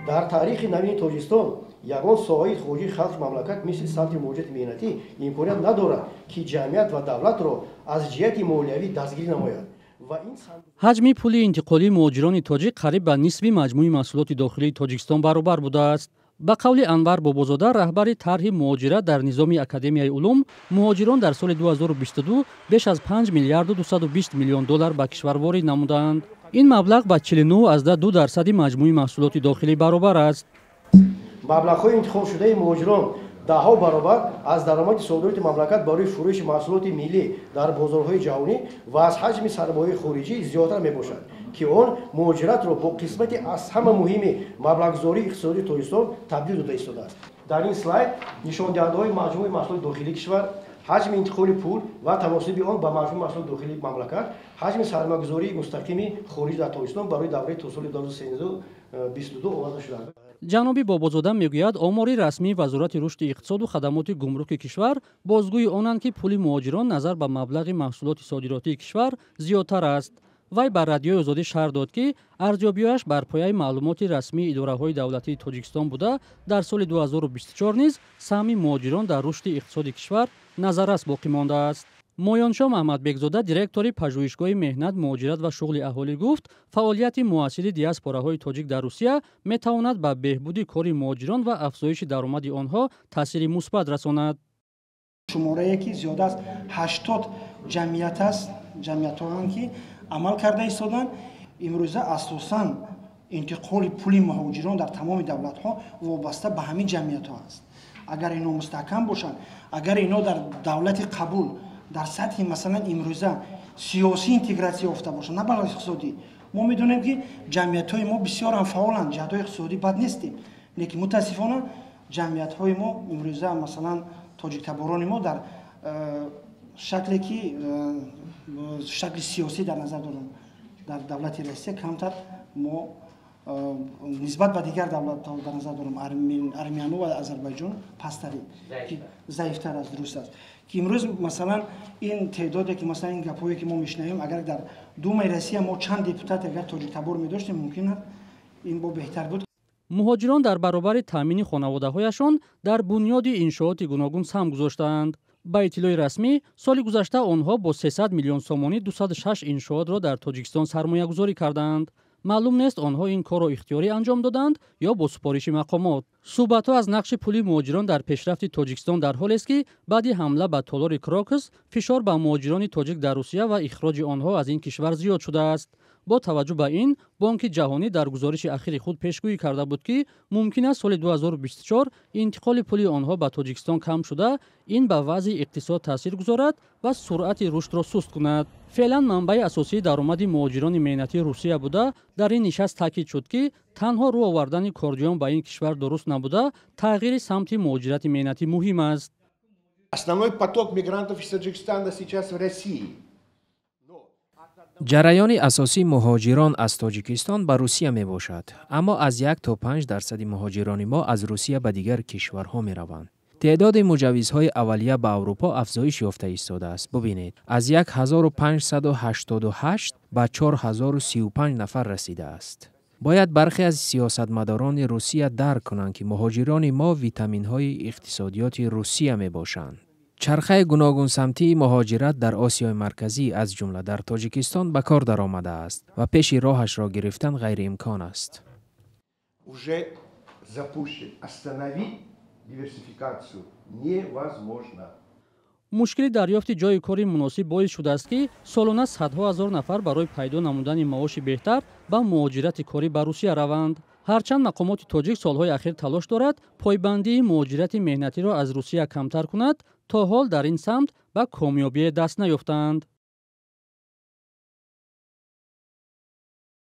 Дар таърихи навини Тоҷикистон ягон соҳаи хориҷии халқи мамлакат мисли самти муҳоҷирати меҳнатӣ имконият надорад, ки ҷамъият ва давлатро аз ҷиҳати молиявӣ дастгирӣ намояд. Ҳаҷми пули интиқолии муҳоҷирони тоҷик қариб ба нисфи маҷмӯи маҳсулоти дохилии Тоҷикистон баробар будааст. Ба қавли Анвар Бобозода, раҳбари тарҳи муҳоҷират дар низоми Академияи улум, муҳоҷирон дар соли 2022 беш аз 5 миллиарду 220 миллион доллар ба кишвар ворид намуданд. Ин маблағ ба 49,2% маҷмӯи маҳсулоти дохилӣ баробар аст. Маблағҳои интиқолшудаи муҳоҷирон даҳҳо баробар аз даромади содироти мамлакат барои фурӯши маҳсулоти миллӣ дар бозорҳои ҷаҳонӣ ва аз ҳаҷми сармояи хориҷӣ зиёдтар мебошад, ки он муҳоҷиратро бо қисмати аз ҳама муҳими маблағгузории иқтисодии Тоҷикистон табдил дода истодааст. Дар ин слайд нишондиҳандаҳои маҷмӯи маҳсулоти дохилии кишвар, ҳаҷми интиқоли пул ва таносуби он ба маҷмӯи маҳсулоти дохилии мамлакат, ҳаҷми сармоягузории мустақими хориҷ дар Тоҷикистон барои давраи то соли 2022 оварда шудааст. Ҷаноби Бобозода мегӯяд, омори расмии Вазорати рушди иқтисоду хадамоти гумруки кишвар бозгӯи онанд, ки пули муҳоҷирон назар ба маблағи маҳсулоти содиротии кишвар зиёдтар аст. Вай ба Радиои Озодӣ шарҳ дод, ки арзёбиҳояш бар пояи маълумоти расмии идораҳои давлатии Тоҷикистон буда, дар соли 2024 низ саҳми муҳоҷирон дар рушди иқтисоди кишвар назаррас боқӣ мондааст. Моёншо Маҳмадбекзода, директори пажӯҳишгоҳи меҳнат, муҳоҷират ва шуғли аҳолӣ, гуфт, фаъолияти муассири диаспораҳои тоҷик дар Русия метавонад ба беҳбуди кори муҳоҷирон ва афзоиши даромади онҳо таъсири мусбат расонад. Шуморае ки зиёда аз 80 ҷамъият аст, ҷамъиятҳоанд, ки амал карда истоданд. Имрӯза асосан интиқоли пули муҳоҷирон дар тамоми давлатҳо вобаста ба ҳамин ҷамъиятҳо аст. Агар ино мустаҳкам бошанд, агар ино дар давлати қабул дар сатҳи, масалан, имрӯза сиёсӣ интегратсия ёфта бошанд, на балки иқтисодӣ. Мо медонем, ки ҷамъиятҳои мо бисёрам фаъоланд, ҷиҳатҳои иқтисодӣ бад нестем, лекин мутаассифона ҷамъиятҳои мо имрӯза, масалан, тоҷиктаборони мо дар шакле ки шакли сиёсӣ дар назар дорам, дар давлати Россия камтар мо нисбат ба дигар давлатҳо, дар назар дорам армяну ва Азарбайҷон, пасттарем, заифтар аст. Дуруст аст, ки имрӯз, масалан, ин теъдоде ки, масалан, ин гапҳое ки мо мешунавем, агар дар Думаи Россия мо чанд депутат агар тоҷиктабор медоштем, мумкин аст, ин бо беҳтар буд. Муҳоҷирон дар баробари таъмини хонаводаҳояшон дар бунёди иншооти гуногун саҳм гузоштаанд. Ба иттилои расмӣ, соли гузашта онҳо бо 300 миллион сомонӣ 206 иншоотро дар Тоҷикистон сармоягузорӣ кардаанд. Маълум нест, онҳо ин корро ихтиёрӣ анҷом доданд ё бо супориши мақомот. Суҳбатҳо аз нақши пули муҳоҷирон дар пешрафти Тоҷикистон дар ҳолест, ки баъди ҳамла ба толори Крокус фишор ба муҳоҷирони тоҷик дар Русия ва ихроҷи онҳо аз ин кишвар зиёд шудааст. Бо таваҷҷӯҳ ба ин, Бонки Ҷаҳонӣ дар гузориши ахири худ пешгӯӣ карда буд, ки мумкин аст соли 2024 интиқоли пули онҳо ба Тоҷикистон кам шуда, ин ба вазъи иқтисод таъсир гузорад ва суръати рушдро суст кунад. Феълан манбаи асосии даромади муҳоҷирони меҳнатии Русия буда, дар ин нишаст таъкид шуд, ки танҳо рӯ овардани корҷӯён ба ин кишвар дуруст набуда, тағйири самти муҳоҷирати меҳнатӣ муҳим аст. Основной поток мигрантов из Таджикистана сейчас в России. Ҷараёни асосии муҳоҷирон аз Тоҷикистон ба Русия мебошад, аммо аз 1 то 5 дарсади муҳоҷирони мо аз Русия ба дигар кишварҳо мераванд. Теъдоди муҷаввизҳои аввалия ба Аврупо афзоиш ёфта истодааст. Бубинед, аз 1588 ба 4035 нафар расидааст. Бояд бархе аз сиёсатмадорони Русия дарк кунанд, ки муҳоҷирони мо витаминҳои иқтисодиёти Русия мебошанд. Чархаи гуногунсамтии муҳоҷират дар Осиёи Марказӣ, аз ҷумла дар Тоҷикистон, ба кор даромадааст ва пеши роҳашро гирифтан ғайриимкон аст. Уже запущен. Остановить диверсификацию невозможно. Мушкили дарёфти ҷойи кори муносиб боис шудааст, ки солона садҳо ҳазор нафар барои пайдо намудани маоши беҳтар ба муҳоҷирати корӣ ба Русия раванд. Ҳарчанд мақомоти тоҷик солҳои ахир талош дорад пойбандии муҳоҷирати меҳнатиро аз Русия камтар кунад, то ҳол дар ин самт ба комёбие даст наёфтаанд.